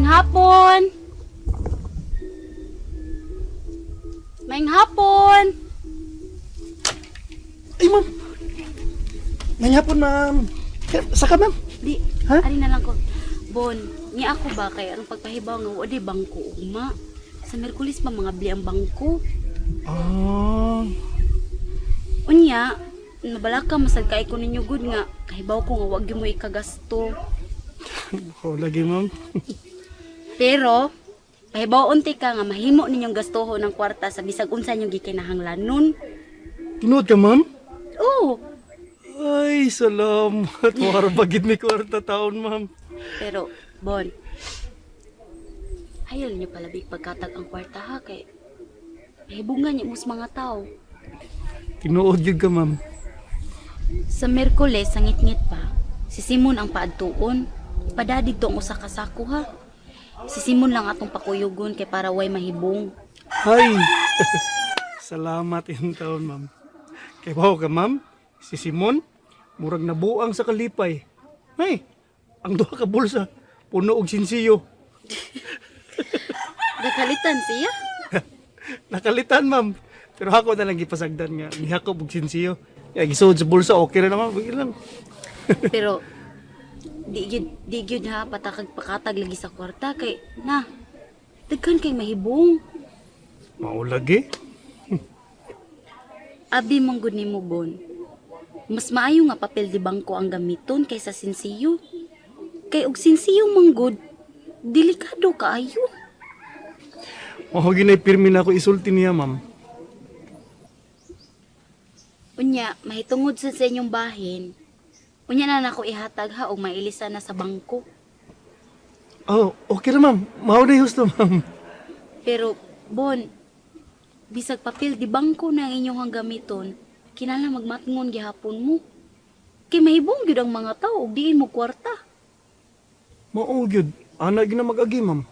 Maayong hapon. Maayong hapon. Ay, ma'am. Nangyapon, ma'am. Saka, ma'am. Di, Ha? ari na lang ko. Bon, ni ako ba kay ang pagpahibaw nga wa di bangko ugma. Sa Merkulis pa mga bli ang bangko. Ah. Unya, nabalaka masad kay ko ninyo gud nga kahibaw ko nga wag gyud mo ikagasto. Oh, lagi, ma'am. Pero pahibaw unti ka nga mahimo ninyong gastuho ng kwarta sa bisag unsa inyong gikinahanglanon. Tinuod ka, ma'am? Oo. Ay, salamat. Wara bagid mi kwarta taon, ma'am. Pero Bon, ayaw niyo palabig pagkatag ang kwarta ha kay mahibungan niyo mo sa mga tao. Tinuod gyud ka, ma'am. Sa Merkules, sa ngitngit pa, si Simon ang paadtuon. Padadig to ang usa ka sako ha. Si Simon lang atong pakuyugon kay para way mahibong. Ay. Salamat in taon, ma'am. Kay bawo ka, ma'am. Si Simon, murag nabuang sa kalipay. Ay, ang duha ka bulsa, puno og sinsiyo. Nakalitan siya. Nakalitan, ma'am. Pero ako na lang gipasagdan nga. Nihakop og sinsiyo. Ya, gisuod sa bulsa, okay ra naman. Bigil lang. Pero di gyud ha patakag pakatag lagi sa kwarta kay na daghan kay mahibong. Maulagi. Abi mong gud nimo Bon. Mas maayo nga papel di bangko ang gamiton kaysa sinsiyo. Kay og sinsiyo man gud, delikado kaayo. Mao ginay pirmi na ako isulti niya, ma'am. Unya, mahitungod sa inyong bahin. Unya na nako ihatag ha og mailisa na sa bangko. Oh, okay ra, ma'am. Mao na husto, ma'am. Pero Bon, bisag papel di bangko na ang inyong gamiton, kinahanglan magmatngon gihapon mo. Kay mahibong gyud ang mga tao og diin mo kwarta. Mao gyud. Ana gyud na mag-agi, ma'am.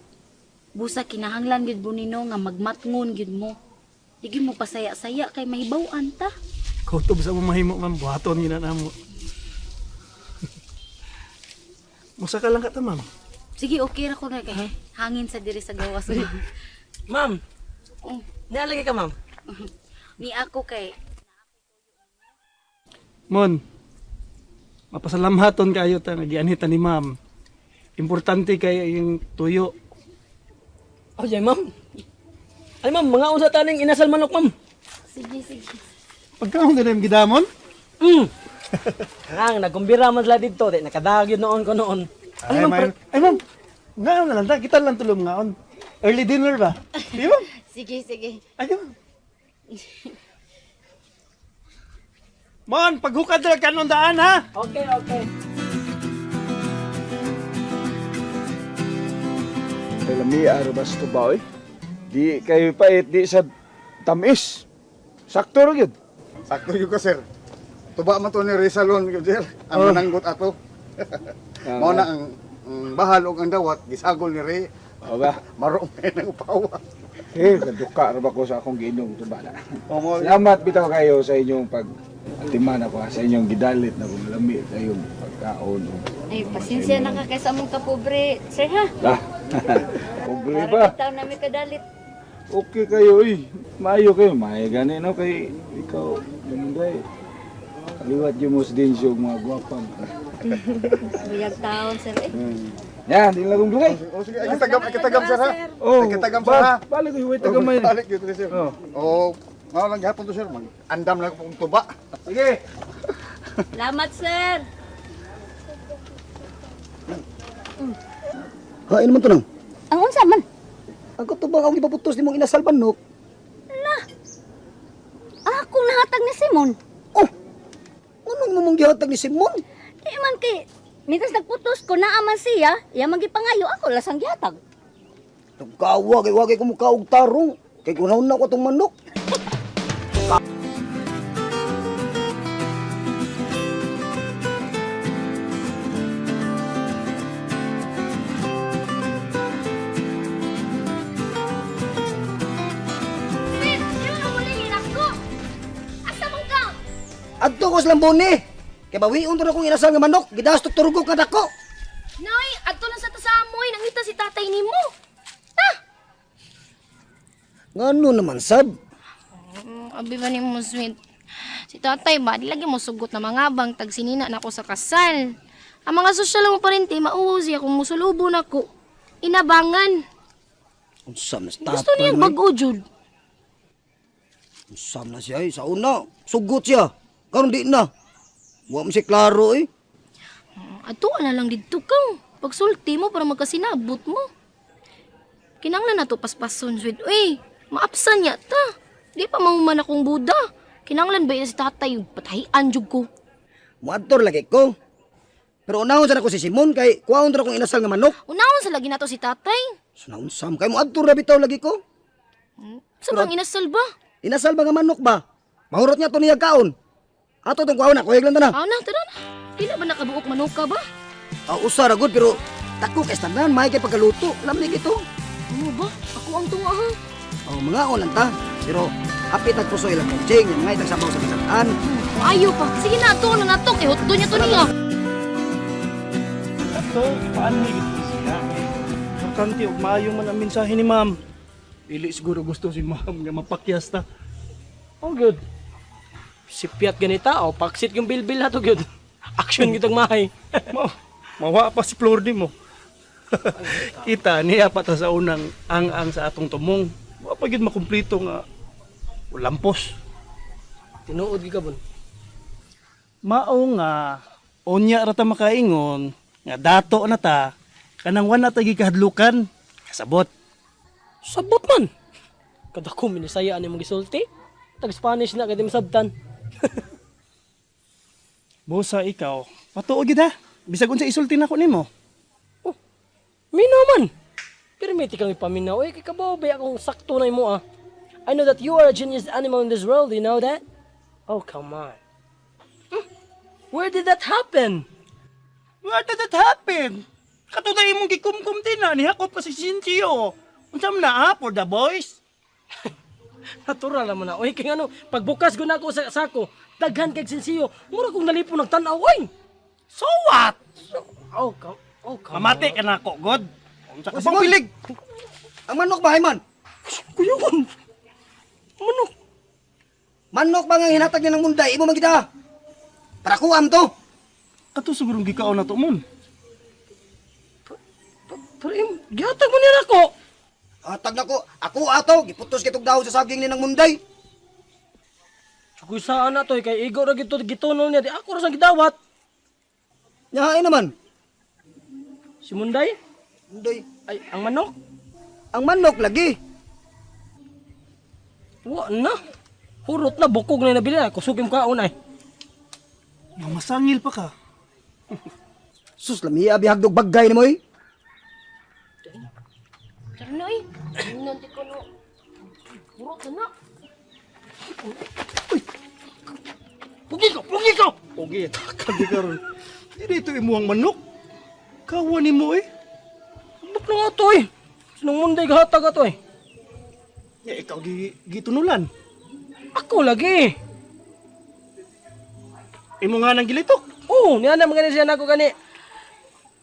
Busa kinahanglan gyud bunino nga magmatngon gyud mo. Di gyud mo pasaya-saya kay mahibaw-an ta. Kutob sa mamahimo, ma'am. Buhaton gyud na namo. Musa ka lang ka ta, ma'am. Sige, okay ra ko na kay hangin sa diri sa gawas mo. Ma'am, Oh, nialagay ka, ma'am. ni ako kay Mon, mapasalamhaton kayo ta nagianhita ni ma'am. Importante kay yung tuyo. Oh, jay, ma'am. Ay, ma'am, mga unsa taning inasal manok, ma'am. Sige, sige. Pagkaon na yung gidamon? Ang nagkumbira man sila dito, di nakadagyo noon ko noon. Ay, Ay, ma'am, ma'am. Ay, ma'am. Ngaon na lang ta. Kita lang tulong ngaon. Early dinner ba? Di ba? Sige, sige. Ay, di ba? Mon, paghukad na kanon daan ha. Okay, okay. Kay lami arabas to ba oy? Di kayo pait di sa tamis. Sakto ra gyud. Sakto yun ko, sir. Tuba man to ni Rizalon, yun, sir. Ang Oh. mananggot ato. Mao na ang bahal og ang dawat, gisagol ni Ray. O ba? Maro may nang upawa. Eh, kaduka ra ba ko sa akong giinom tuba na. O mo, Salamat bitaw kayo sa inyong pag atiman ako ha, sa inyong gidalit na kung lami kayong pagkaon. Ay, pasensya na ka kaysa mong kapobre, sir ha. Ah, pobre Para ba? bitaw namin kadalit. Okay kayo oy. Maayo kayo, maayo gani no kay ikaw Munday. Kaliwat yung mo sa din siya mga gwapang. Buyag taon, sir. Eh, Yan, di lang kong dugay. O sige, ay kitagam, ay kitagam, sir ha. Oh, Ay kitagam, sir ha. Balik ko, huwag tagamay. Balik yun, sir. Oh. O, mao lang gihapon to, sir. Mag andam lang kong tuba. Sige. Salamat, sir. Hain naman to nang. Ang unsa man? Ang katubang akong ipaputos ni mong inasal manok. Ako nahatag ni Simon. Oh! Anong mo mong gihatag ni Simon? Di man kay mitas nagputos ko naa man siya, iya man gipangayo ako lasang gihatag. Nagkawa kay wagay ko mukha og tarong. Kay kunaon na ko atong manok. Sir, sino mo ko? Asa man ka? Adto ko sa lambone. Kay bawion to na akong inasal nga manok. Gidastok turugok nga dako. Nay, adto lang sa tasamoy, nangita si Tatay tatay nimo. Ta. Ngano naman sab? Abi ba nimo sweet? Si tatay ba di lagi mo sugot na mga bang tag sinina nako sa kasal. Ang mga sosyal mo parente mauwo siya kung musulubo nako. Inabangan. Unsa man si Gusto tatay niya mo, eh? bag-o jud. Unsa man siya eh. Sa una, sugot siya. Karon di na. Wa man siya klaro eh. Ato na lang didto kang. Pagsulti mo para magkasinabot mo. Kinanglan na to paspason, sweet. Uy, maapsan niya ta. Di pa mahuman akong Buda. Kinanglan ba si tatay patahian jud ko. Muadtor lagi ko. Pero unahon sa nako si Simon kay kuwaon ra akong inasal nga manok. Unahon sa lagi nato si tatay. So naunsam kay muadtor ra bitaw lagi ko. Sa bang inasal ba? Inasal ba nga manok ba? Mahurot niya to niya kaon. Ato tong kuwaon na, kuyog lang ta na. Aw na, tara na. Di na ba nakabuok manuka ba? Ah, usa ra gud pero dako kay tanan may kay pagkaluto. Alam ni gito. Ano ba? Ako ang tunga ha. Oh, mga lang ta. Pero hapit ang puso ilang kutsing, yung mga itang sabaw sa bisataan. Ayo pa. Sige na, ato na nato. Kay hotdo niya to niya. Ato, paano mo ito siya? Importante og maayo man ang mensahe ni ma'am. Dili siguro gusto si ma'am nga mapakyas ta. Oh, good. Sipyat ganita, oh, paksit yung bilbil na to, good. Action gitang mahay. Ma mawa pa si Flor mo. Kita niya pa ta sa unang ang-ang sa atong tumong. Wa pa gyud makumpleto nga lampos. Tinuod gyud ka bon. Mao nga unya ra ta makaingon nga dato na ta kanang wa na ta gikahadlukan. Kasabot. Sabot man. Kadako minisaya ani mong gisulti. Tag Spanish na kay di masabtan. Busa ikaw, patuo gid ha. Bisag unsa isulti nako nimo. Oh, minaw man. Pero may kang ipaminaw. Eh, kay kabaw ba akong sakto na imo ah. I know that you are a genius animal in this world, you know that? Oh, come on. Where did that happen? Where did that happen? Katuday imong gikumkum din na ni Jacob kasi Sinchio. Unsa man na ah, for the boys? Natural naman na. Oy, kay ano, pagbukas ko na ako sa sako, daghan kay sensiyo. Mura kong nalipon nagtan-aw oy. So what? Oh, come, oh, come. Mamati ka na ako, God. Unsa ka O, bang Simon! pilig? Ang manok ba, Hayman? Kuyawan. Manok. Manok ba nga hinatag niya ng munday? Imo man kita. Para kuam to. Kato sigurong gikaon na to mon. Pero im, gihatag mo niya nako. Hatag na ko. Ako ato. Giputos kitog dahon sa saging ni ng munday. Kuy saan na to eh, kay igo ra gito gitunol niya di ako ra sang gidawat. Nyahain naman. Si Munday Munday. ay ang manok. Ang manok lagi. Wa na. Hurot na bukog na nabili ay kusog im kaon ay. Mamasangil pa ka. Sus, lamiya bihagdog bagay ni mo eh. Tara na eh. Nanti ko no. Hurot na na. Pugi ko, pugi ko. Ogi, takag di karon. Di dito imuhang manok. Kawa nimo eh. Buk na nga to eh. Sinong Munday gahatag ato eh. Ya, ikaw gi gitunulan. Ako lagi. Imo nga nang gilitok. Oh, niya na mga siya nako gani.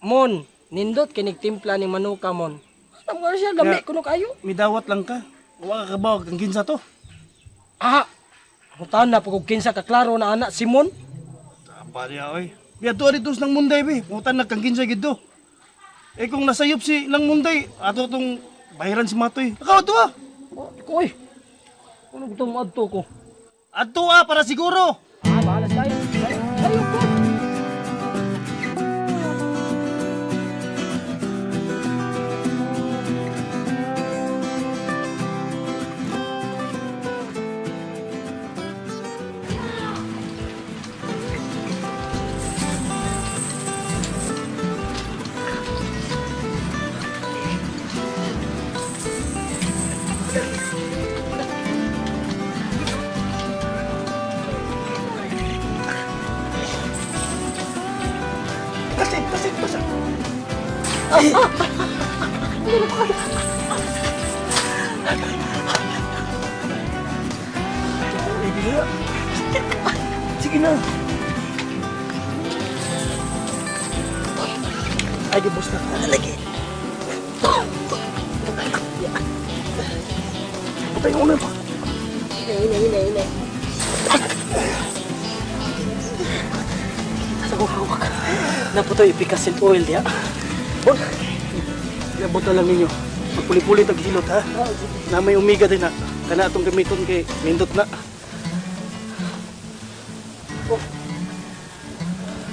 Mon, nindot kinig timpla ni manuka mon. Ano mga siya lami Ya. kuno kayo. Midawat lang ka. Wa ka kabaw kang kinsa to. Ah. Hutan na pag kinsa ka klaro na ana Simon. Tapa niya oy. Biya to dito ng Munday be. Mutan na kang kinsa gid do. Eh kung nasayop si nang Munday, ato tong bayaran si Matoy. Ikaw ato ah. Oh, ko oy. Ano gusto mo adto ko? Ato ah para siguro. Ah, bahala tayo. Tayo ko. Tasin, tasin, tasin. Sige na. Ay, gibos na. Lagi. Patay una pa. Ine, ine, ine, ine. Sa akong hawak. Naputoy ipikasin oil diya. Bon. Iabot na lang ninyo. Magpuli-puli tag hilot ha. Na may umiga din na. Kana atong gamiton kay nindot na.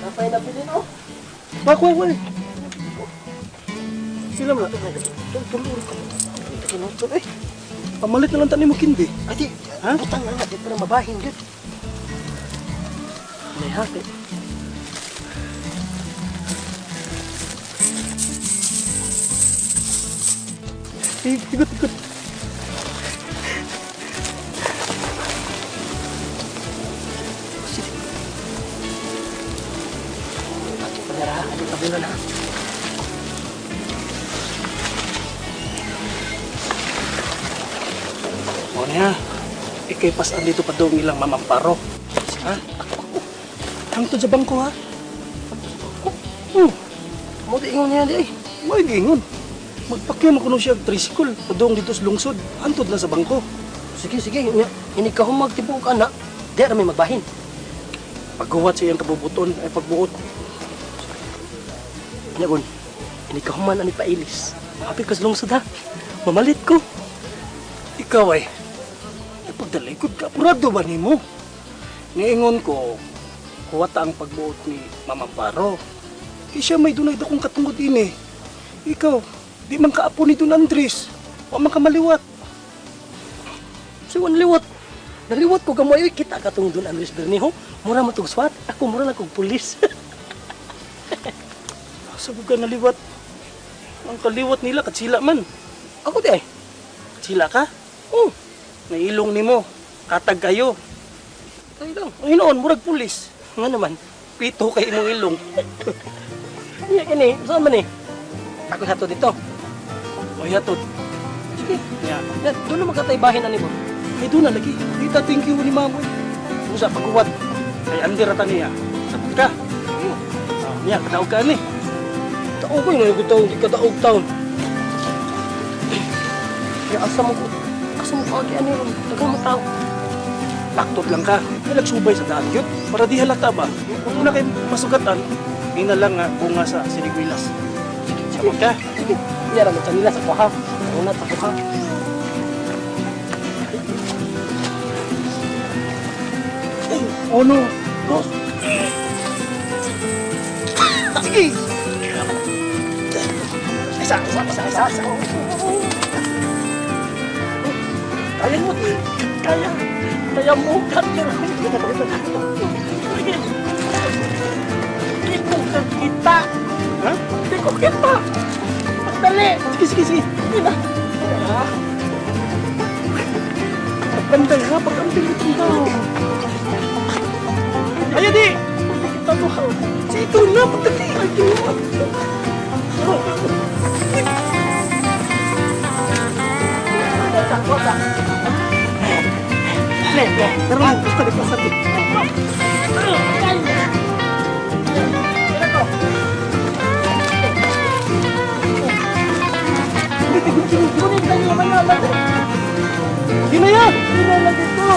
Napay na bilin oh. Wak, wak, wak. Sila mo na. Tulur ka. Kinutol eh. Pamalit na lang tani mo kindi. Ati, Ha? butang na nga di para mabahin gyud. May hati. Igot, igot. Ati pa nara, ati tabunan ha. O niya. Ikay pasan dito pa daw ilang mamamparo. Ha? Hangtod sa bangko ha? Oh, Mo di ingon niya di ay. may gingon. Magpakyo mo kuno siya og tricycle padung dito sa lungsod. Hantod lang sa bangko. Sige, sige. Nya, ini ka humag tibuok ana. Di ra may magbahin. Pagguwat sa iyang kabubuton ay pagbuot. Nya gon. Ini ka human ani pailis. Happy kas lungsod ha. Mamalit ko. Ikaw ay, ay pagdalikod ka, apurado ba nimo? Niingon ko, kuwata ang pagbuot ni Mama Amparo. Kaya siya may dunay dakong katungod ini. Ikaw, di man kaapo ni Don Andres. Wa man ka maliwat. So liwat. Naliwat ko gamoy oy kita katong Don Andres Bernijo. Mura man tug swat. Ako mura lang kog pulis. Sa buga naliwat. Ang kaliwat nila, katsila man. Ako di ay. Katsila ka? Oh, Nailong nimo. Katag kayo. tayo lang. Ang hinoon, murag pulis. Nga naman. Pito kay imong ilong. Niya kini, saan man eh? Ako sa to dito. O yatod. Sige. Ya. Ya, doon na magkataybahin ani mo. Ay, doon na lagi. Dita, thank you ni mamo. Usa, pagkuwat. Ay, andir ata niya. Sabot ka. Ah, niya, kadaog ka ni. Taog ko yung taon, di ka taog taon. Ya, asa mo ko, asa mo ko agi ani ron, daghang mo tao. Laktod lang ka. May nagsubay sa daan yun. Para di halata ba? Kung una kay masugatan, di na lang nga bunga sa sinigwilas. Sabot ka. Sige, iya ra man nila sa kuha. Una sa kuha. Uno, dos. Sige! Isa, isa, isa, isa, isa. Kaya mo, di. Kaya. Kaya mo, kaya. Sige. Di ko kita. Ha? Di ko kita. Pagdali. Sige, sige, sige. Sige na. Ah. Pagbanday ha, pag-ampil itong tao. Ayan di! Kita mo. Sige, ikaw na, pagdali! Ay, ginawa. Tara na, basta di pasat. Hindi na yan! Hindi na lang dito.